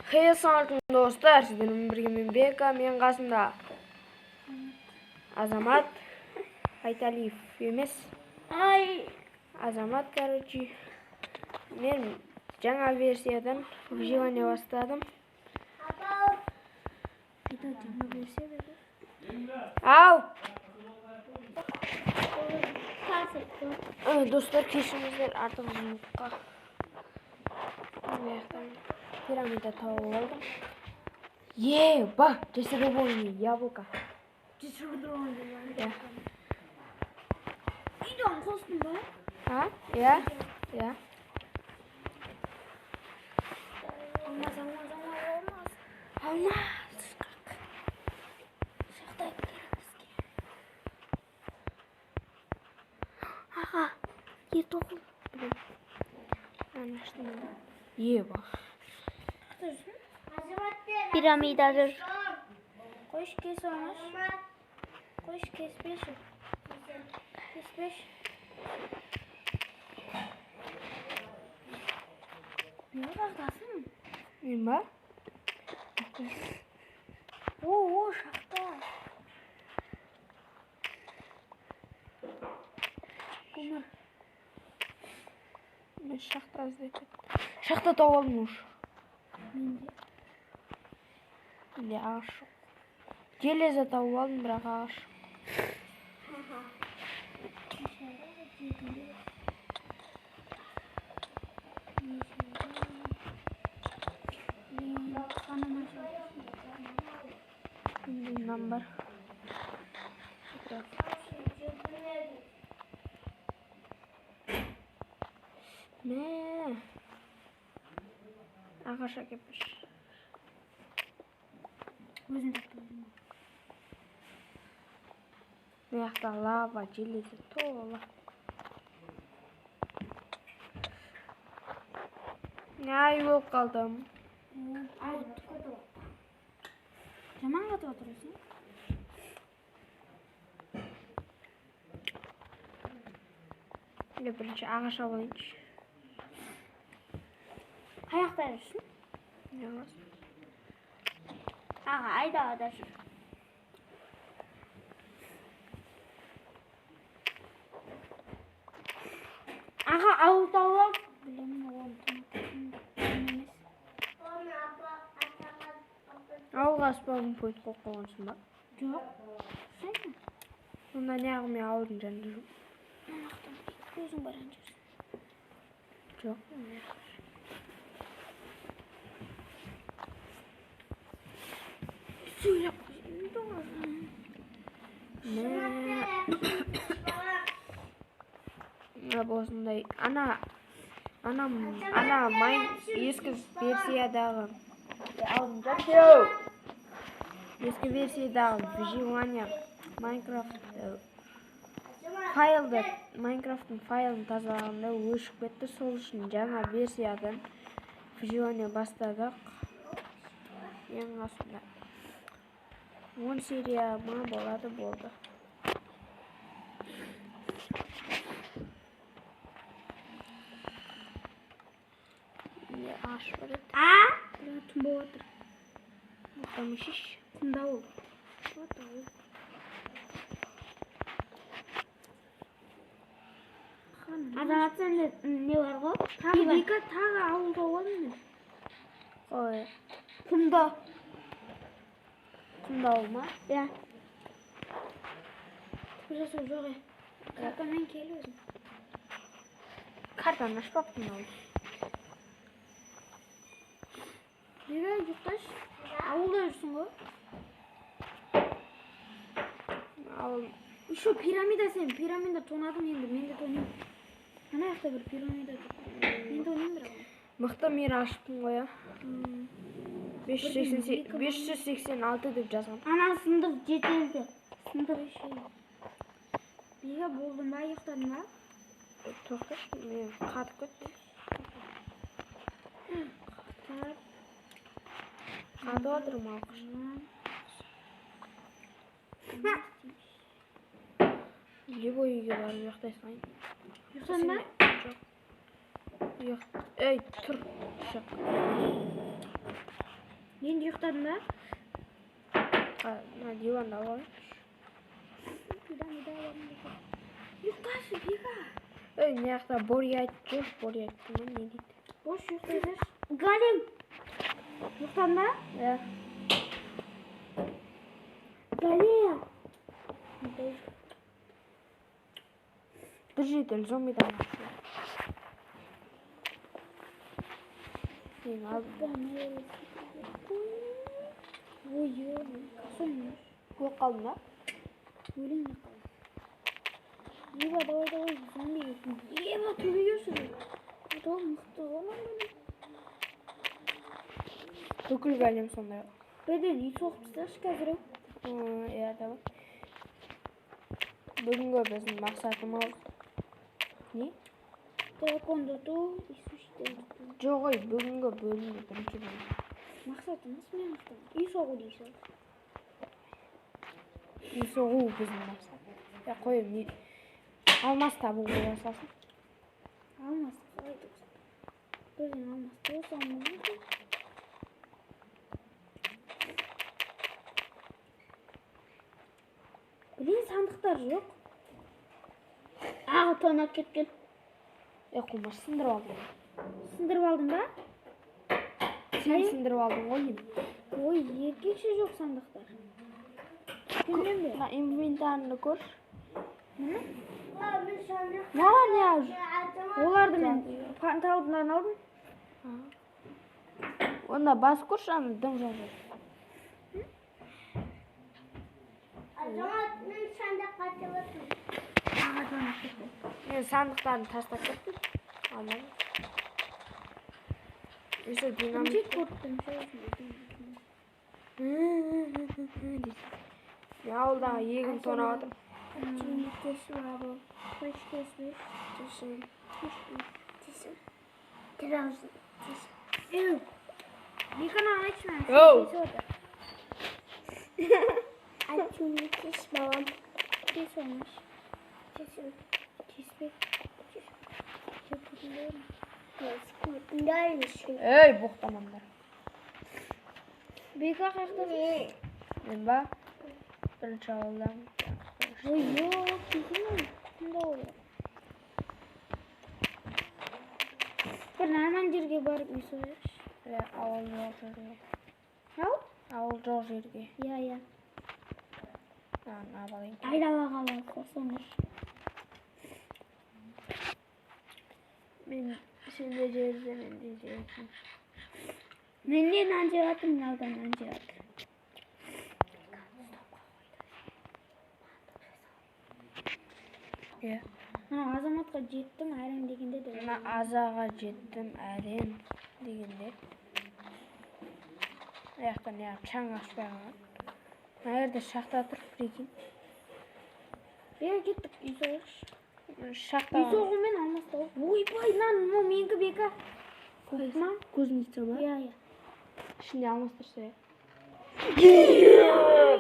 Хей, ассалаумағалейкум, достар! Сіздермен бірге мен, Бека, мен қасымда Азамат Айталиев емес. Ай. Азамат, короче. Мен жаңа версиядан выживание бастадым. Это жаңа версия бе? Ау! Достар, кешіріңіздер артық звукқа. Мына жақтан пирамида тауып алдым. Еба, зачарованное яблоко. Иә. Үйден қостың ба? А? Иә? Иә. Алмаз, алмаз, алмаз, алмаз. Алмаз. Шахта керек бізге. Аға, ер тоқым. Ана аштым. Еба. Пирамида жүр. Қойшы, кес оны. Қойшы, кеспеші. Кеспеші. Не қағдасың? Мен ба? О, о, шахта. Көмір. Мен шахта іздеп кеттім. Шахта тауып алдым уже. Менде. Менде ағаш жоқ. Железо тауып алдым, бірақ ағаш жоқ. Менде нан бар. Мә. Ағаш әкеппіш. Өзім таптым. Мына жақта лава, железо тола. Ай, өліп қалдым. Жаман қатып отырсың. Мен бірінші ағаш алайыншы. Қай жақта жүрсің? Не аласың? Аға, айдалада жүр. Аға, ауыл тауып ал. Білемін, оны емес. Ауылға спаун пойнт қойып қойғансың ба? Жоқ. Сен? Онда неғып мен ауылдың жанында жүрмін? Мына жақтан өзің барған жерсің. Жоқ. Сөйлеп Мә, осындай ана ана ана майн ескі версиядағы ескі версиядағы выживание Майнкрафт файлды Майнкрафттың файлын тазалағанда өшіп кетті. Сол үшін жаңа версиядан выживание бастадық. Ең астында 10 серия ма болады, болды. Не аш бар еді. А? Түн болып отыр. Тоқтамайшы. Құмда ол. Азамат, сенде не бар ғой? Тағы бар. Бека, тағы ауыл тауып алдым мен. Ой, Құмда. құмда ауыл ма? Иә. Түп жасау жоқ, е. Картамен кел өзің. Картаны ашпаппын ауыл. Бека, ұйықташы. Ауылда жүрсің ғой. Ауыл. Еще пирамида сен. Пирамида тонадың енді. Мен де тонаймын. Ана жақта бір пирамида тұр. Мен тонаймын бірақ. Мықты мир ашыппын ғой, а? 586 деп жазған. Ана сындық жетелді. Сындық. Бека, болдың ба? Ұйықтадың ба? Тоқташы, мен қатып кетті. Қатып. Қатып отырмын алқаш. Любой үйге барып ұйықтай салайын. Ұйықтадың ба? Жоқ. Ей, тұр. Шық. Ұйықтадың ба? Мына диванды алып алайыншы. Пирамида орнында. Ұйықташы, Бека. Ей, мына жақта Бори айтып жүр, Бори айтты ма, не дейді? Бош ұйықтай берші. Голем. Ұйықтадың ба? Иә. Голем. Бір жерден зомбидан қашты. Мен алдым. Ой, косой. Өліп қалдың ба? Өлең де қалдым. Еба, давай, давай, зомби. Еба, төбеге өсірді. Ол мықты ғой мына. Бүкіл голем сондай. Бірден үй соғып тастайықшы қазір. Иә, давай. Бүгінгі біздің мақсатымыз не? Драконды ұту, иисусты ұту. Жоқ ой, бүгінгі бөлімде бірінші бөлім. Мақсатымыз мен мақтанамын. Үй соғу дейсің. Үй соғу біздің мақсат. Я қоямын, не? Алмас табу бола салсын. Алмас қалай тапсың? Бірден алмас таба салмадым. Блин, сандықтар жоқ. Ағы тонап кеткен. Е, қумаш, сындырып алдым. Сындырып алдың ба? Сен сындырып алдың ғой енді. Ой, еркекше жоқ сандықтар. Көрмеймін бе? Мына инвентарыңды көрші. Міне? Мына не? Оларды мен панталоннан алдым. Онда басып көрші, ана дым жоқ жер. Азамат, мен сандыққа отырмын. Аға тонап кетті. Мен сандықтарын тастап кеттім. Алмадым. Еще динамит. Бірінші көрдім. Мен ауылдағы егін тонап жатырмын. Еу. Беканы айтшы маған. Оу. Айтшы, балам. Кес olmuş. Kesmek. Ей, боқтамаңдар. Бека қаяқта? Мен ба? Бірінші ауылдан. Ой, жоқ, кесемін. Қандай ол? Бір норман жерге барып үй соғайықшы. Иә, ауыл жоқ жерге. Ау? Ауыл жоқ жерге. Иә, иә. Ана алайын. Айдалаға барып қосыңдар. Мен сен де жерде, мен де жерде. Мен де нан жеп жатырмын, мынау да нан жеп жатыр. Иә. Мына Азаматқа жеттім әрең дегенде де. Мына Азаға жеттім әрең дегенде. Аяқтан неғып шаң ашпай қалған. Мына жерде шахта тұр, прикинь. Бері кеттік, үй соғайықшы. Шахта. Үй соғумен алмас тауып. Ойбай, мынау мынау менікі, Бека. Ма? Көзің тисе ма? Иә, иә. Ішінде алмас тұрса, иә.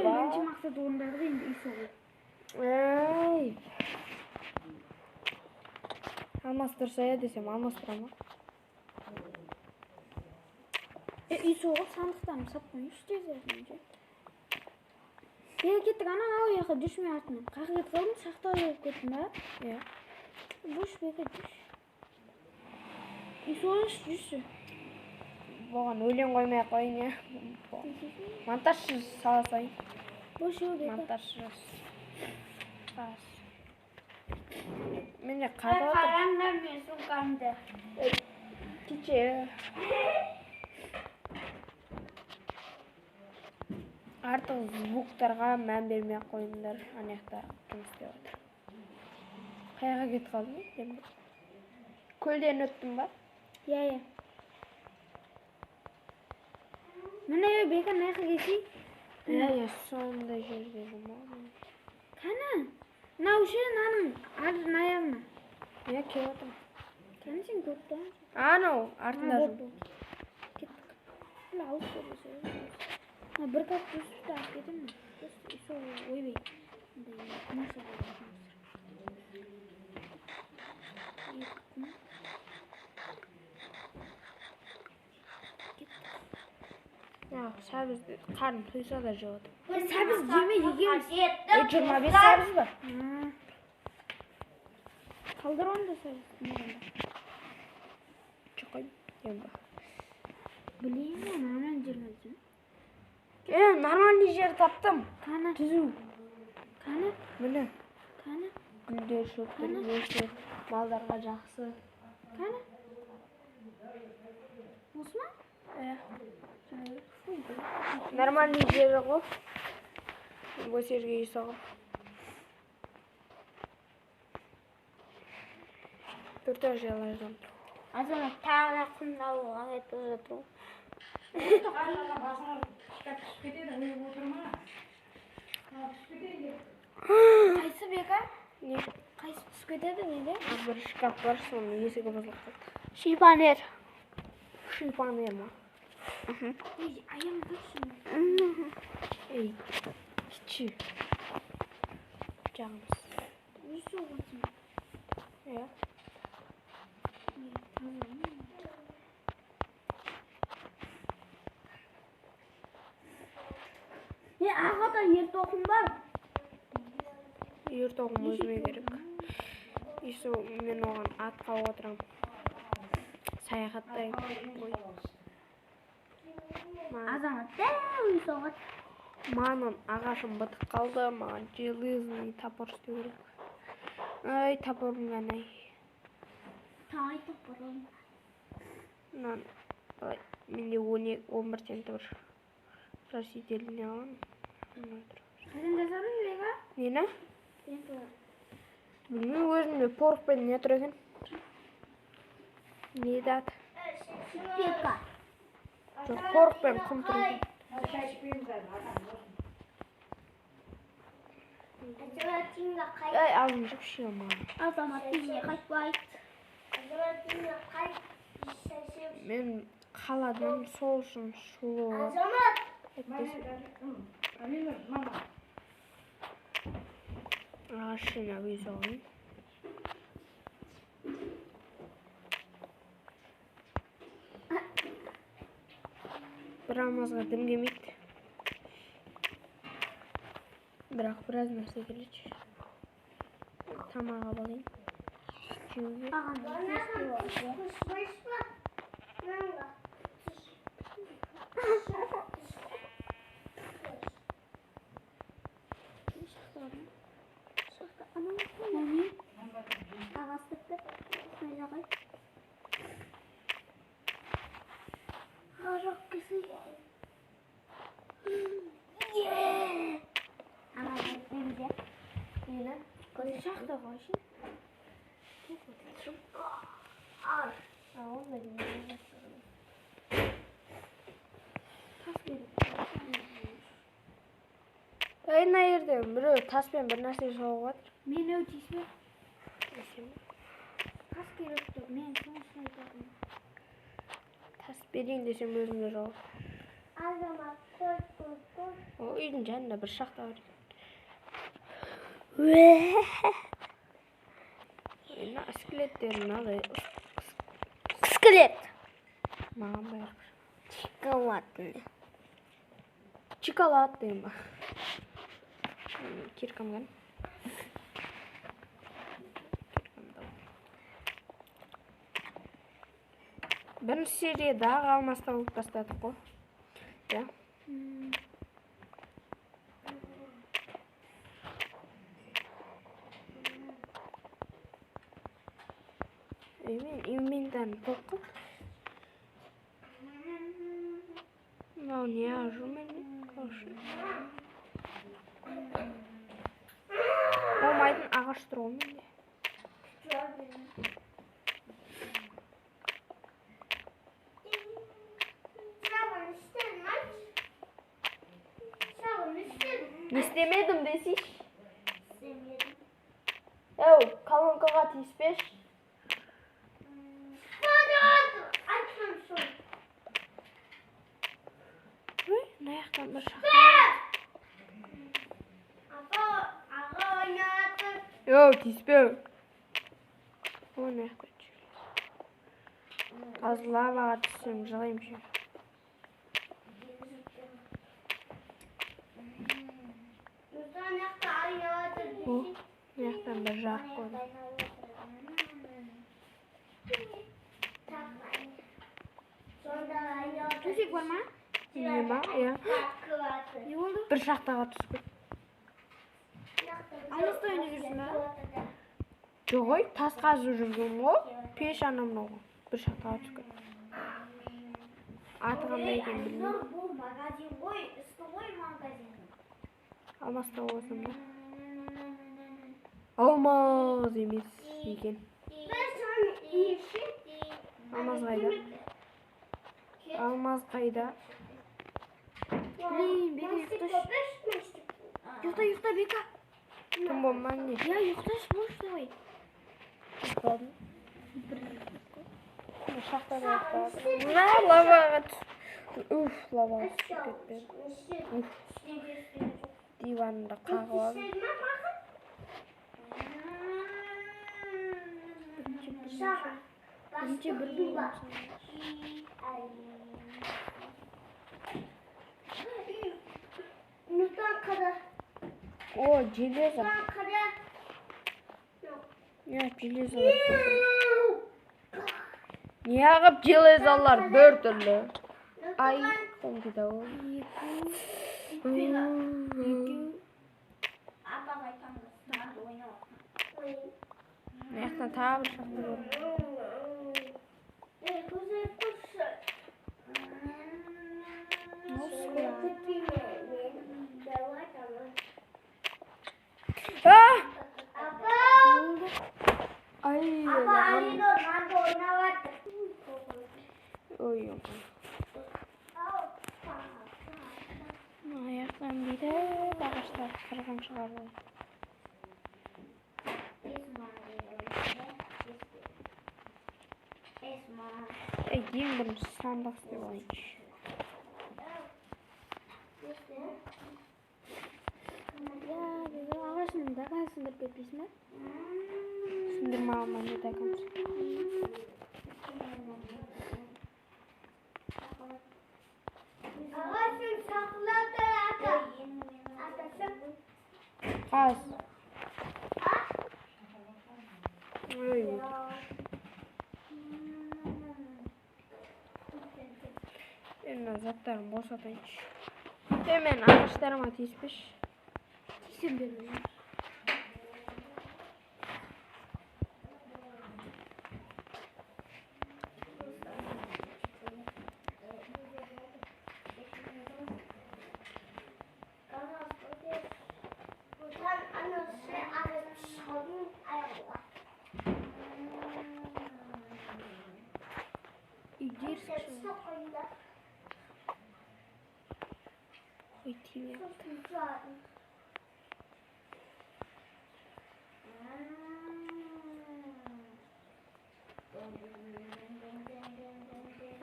Бірінші мақсат орындадық, енді үй соғу. Ей. Алмас тұрса, иә десем, алмас тұра ма? Үй соғып сандықтарын сап қойыңызшы тез арада. Бері кеттік, ана ау жаққа жүрші артынан. Қақы кетіп қалдым, шахта болып кеттім ба? Иә. Бош, Бека, жүрші. Үй соғайықшы, жүрші. Бұған өлең қоймай ақ қояйын, иә. Монтажсыз сала салайын. Бош, ау, Бека. Монтажсыз. Бас. Менде қатып отыр. Қараңдар мен сумкамды. Кеше. Артық звуктарға мән бермей ақ қойыңдар. Ана жақта жұмыс істеп жатыр. Қаяққа кетіп қалдым мен? Көлден өттім ба? Иә, иә. Міне, Бека, мына жаққа келсей. Иә, иә, сондай жерде жүрмін ғой. Кәні? Мынау ше, мынаның артын аяғына. Иә, келіп отырмын. Кәні, сен көріп тұрсың. Анау артында А, жүр. болды, болды. Кеттік. Мына алып көрмесе. Мына бір кап жүзді алып кетемін. Сол, ойбай. Мындай құм соғып алатын. Екі құм. Кеттік. Сәбізді қарным тойса да жеп отырмын. Сәбіз жеме егеміз. 25 сәбіз бар. Қалдыр онда сәбіз. Жоқ қойдым. Енді. Білейін, нормальный жер мәзім. Нормальный жер таптым. Қаны. Түзу. Қаны. Міне. Қаны. Гүлдер, шөптер өсіп, малдарға жақсы. Қаны. Осы ма? Нормальный жері ғой. Осы жерге үй соғып. Төрт жайлардан тұр. Азамат тағы да құмды алуға кетіп жатыр. Қайсы бека? Не? Қайсы түсіп кетеді неде? Бір шкаф бар, соның есігі бұзылып қалды. Шифонер. Шифонер ма? Ей, аяғым тұршы. Ей, кіші. Жағымыз. Үй соғасың. Иә. Не, ағада ер тоқым бар. Ер тоқым өзіме керек. Есі мен оған атқа отырамын. Саяхаттаймын. Азамат дәу үй соғады. Маған ағашым бітіп қалды. Маған железный топор істеу керек. Ай, топорым ғана. Тай топорым. Мынаны былай, менде 11 тенті бар. Растительный аламын. Қайдан жасадың бека? Нені? Білмеймін, өзімде порох пен не тұр екен? Не еді аты? Бека. Жоқ, порох пен құм тұр екен. Ай, алдым жіпші маған. Азамат үйіне қайтпайды. Мен қаладан сол үшін шулы болады. Ағаш жинап үй соғайын. Бір алмазға дым келмейді. Бірақ біраз нәрсе келеді. Тамақ алып алайын. Жеуге. Шахта ғой. Ей, мына жерде біреу таспен бір нәрсе соғып жатыр. Мен өу тиіспе. Тас керек тұр. Мен сонысын айтатынмын. Тас берейін десем өзімде жоқ. О, үйдің жанында бір шахта бар екен. Мына скелеттер мынадай. Скелет. Маған бәрібір. Шоколадный. Шоколад деймін ба? Киркам кән. Бірінші сериядағы алмас тауып тастадық қой. Иә. Мен инвентарь толық қалды. Мынау не ажу менде? Болмайтын ағаш тұр ғой менде. Не істемедім десейші. Әу, колонкаға тиіспеші. Ой, мына жақтан бір шахта. Йоу, тиіспе. Ой, мына жақта аз лаваға түссем жылаймын ше. Жарық көрдім. Төсек бар ма? Не ма? Иә. Не болды? Бір шахтаға түсіп кеттім. Алмаста ойнап жүрсің ба? Жоқ ой, тас қазып жүргенмін ғой. Пеш анау мынау ғой. Бір шахтаға түсіп кеттім. Аты қандай екенін білмеймін. Бұл магазин ғой, үсті ғой магазин. Алмас тауып алсам да. Алмаз емес екен. Алмаз қайда? Алмаз қайда? Блин, Бека ұйықташы. Ұйықта, ұйықта, Бека. Түн болма не? Я ұйықташы, бош давай. Ұйықтадым. Шахтаға ұйықтадым. Мә, лаваға түсіп. Уф, лаваға түсіп кетпедім. Уф. Диванымды қағып алдым. Бірінші бір блок. О, железо. Не, железолар. Неғып железолар бір түрлі? Ай, қолым кетті ау. Мына жақтан тағы бір шахта бар. А! Ай, ой, мына жақтан бүйтіп ағаштарды қырғын шығарып алып. Ең бірінші сандық істеп алайыншы. Ағашының даканы сындырып кетпейсің ба? Сындырма алмай дакан. Қаз. Ой, мен мына заттарымды босатайыншы. Мен ағаштарыма тиіспеші. Тиісем бермеймін. Ой, тиме.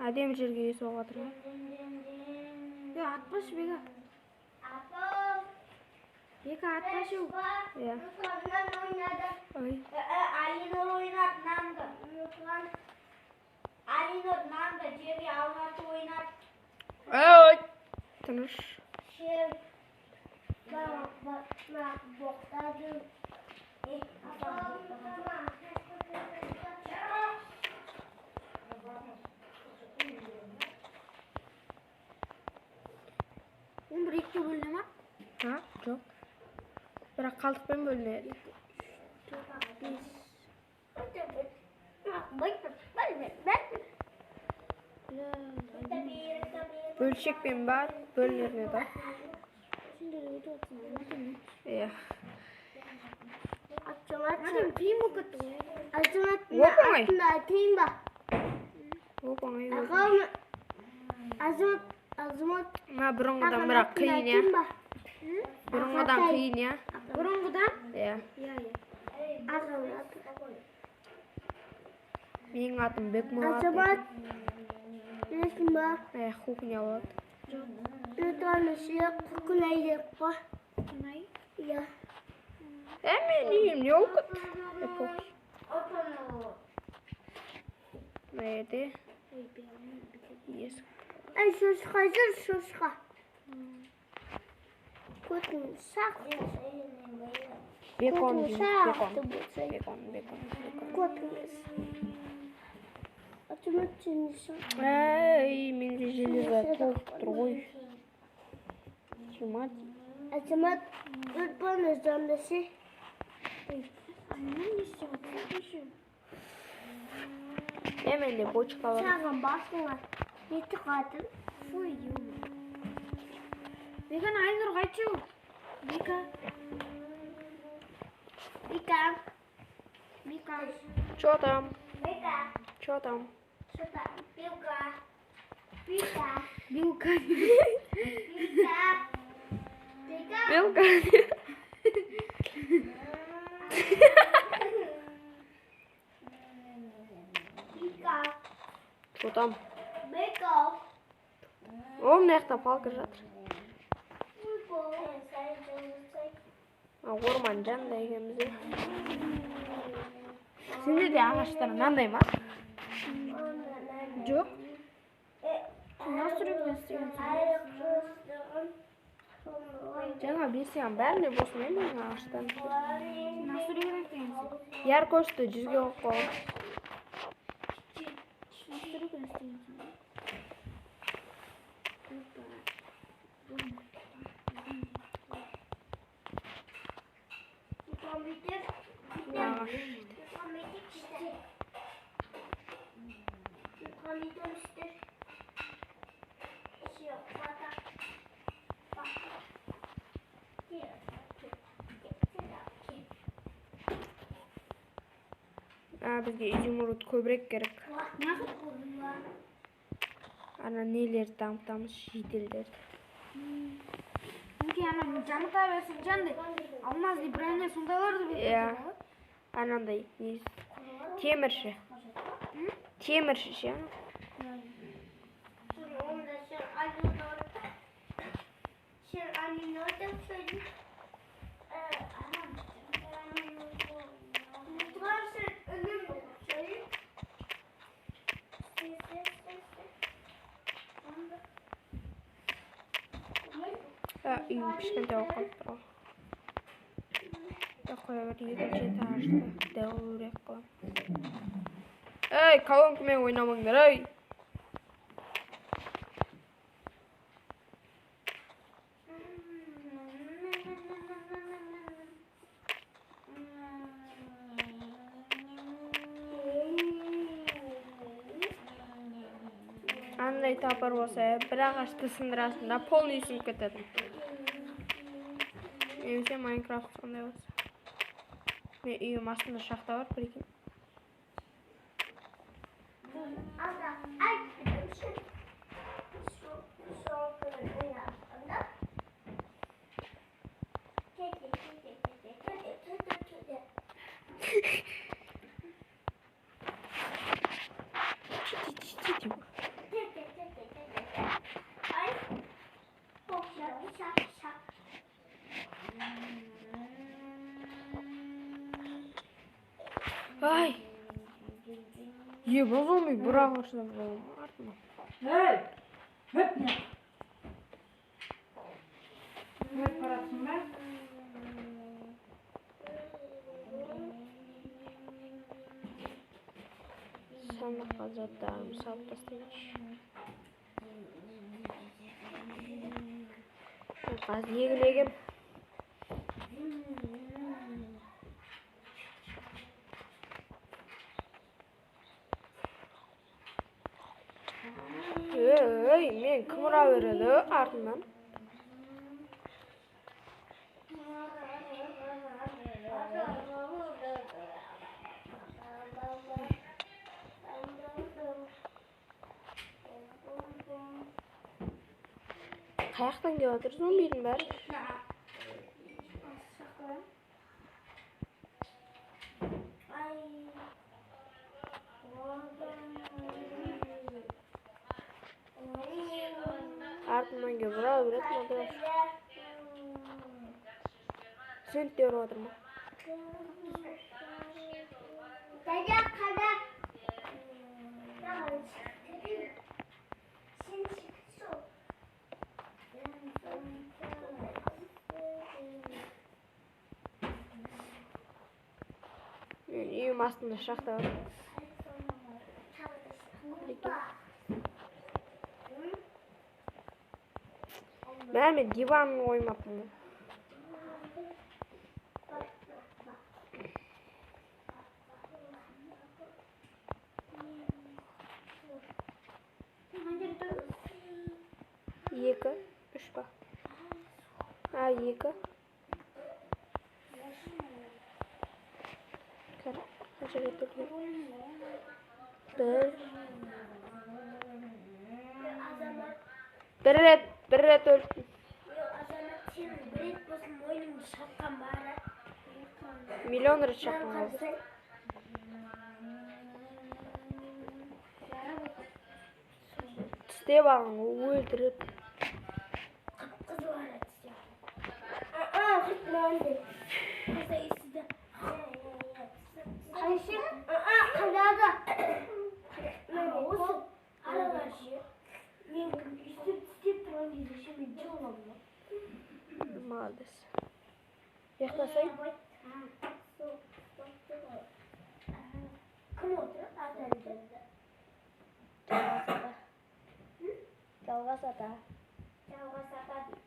Әдемі жерге соғып жатыр ма? Я, атпашы, Бека. Бека, атпашы. Иә. Ой. Ой. Тыныш. Он бір екіге бөліне ма? Ha, жоқ. Бірақ қалдықпен бөлінеді. 5. Бөлшекпен бар, бөлінетін еді. Сендер өтіп жатсыңдар. Иә. Адам қиын болып кетті ғой. Оп-оңай. Оп-оңай. Мына бұрынғыдан бірақ қиын, иә. Бұрынғыдан қиын, иә. Бұрынғыдан? Иә. Иә, иә. Менің атым Бекмұрат. Ә, кухня болады. Қунай. Ә, менің үйім не болып кетті? Е, похуй. Мына жерде есік. Шошқа. Бекон жейміз, бекон. Бекон, бекон, бекон. Эй, менде железо толып тұр ғой. Чумат. Азамат, өтпені зондасы. Менде бочка бар. Саған басыңа не тығатын? Фу, Бекан, Айнұр қайтшы. Бека. Бека. Бека. Чё там? Бека. Чё там? Что там? Белка. Бека. Белка. Бека. Бека. Белка. Бека. Чё там? Бека. О, мына жақта палка жатыр. Орман жанында екенбіз. Сенде де ағаштар мынандай ма? Жоқ. Настройка істеген. Жаңа версияның бәрінде болсын мен ағаштан. Настройка істеген. Яркостьті 100-ге қойып қойған. Настройка істеген. Ағаш. Бізге изумруд көбірек керек. Ана нелерді дамытамыз, жителдерді. Өңкей ана дамыта берсін жанды. Алмазный броня сондайларды береді. Иә. Анандай темірші. Темірші ше. Үйім кішкентай болып қалып тұр ғой. Қоя бер, екінші этажды дәуірек қыламын. Ей, колонкамен ойнамаңдар, ей! Андай топор болса, бір ағашты сындырасың да, полный сынып кетеді. Немесе Майнкрафт сондай болса. Мен үйім астында шахта бар, прикинь. Ай! Е, бұл зомби бір ағашта артынан. Ей! Өп не? Өп барасың ба? Сандыққа заттарымды салып тастайыншы. Қазір егін егем. Ей, мен кім ұра береді артымнан? Қаяқтан келіп жатыр зомбидің бәрі? Артымнан келіп ұра береді мынадай. Сен де ұрып жатыр ма? Менің астымда шахта бар. Прикинь. Мә, мен диван қоймаппын ғой. Екі, үш па? А, екі. Қанша рет өлген? Бір. Бір рет, бір рет өлдім. Азамат, сенің бір рет болсын мойныңды шаққан бары. Миллион рет шаққан ғой. Тістеп алған ғой, өлтіріп. Қып-қызыл ара тістеп. Қайда? Осы аралар ше. Мен өйстіп тістеп тұрған кезде ше мен жылғанмын. Молодец. Ұйықтасай. Кім отыр? Атаның жанында. Жалғас ата. Жалғас ата дейді.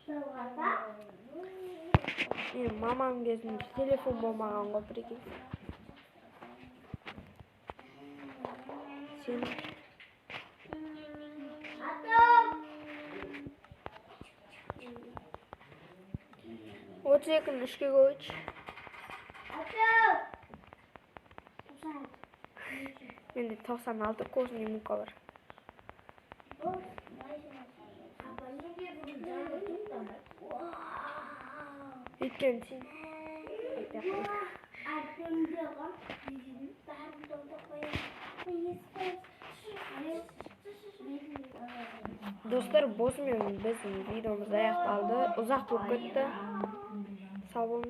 Жалғас ата. Менің мамам кезінде телефон болмаған ғой, прикинь. Сен Атам! 32-ні үшке көбейтші. Атам! Менде 96 кожаный мука бар. Өйткені сен айтпай ақ қояйын. Достар, осымен біздің видеомыз аяқталды. Ұзақ болып кетті. Сау болыңыз.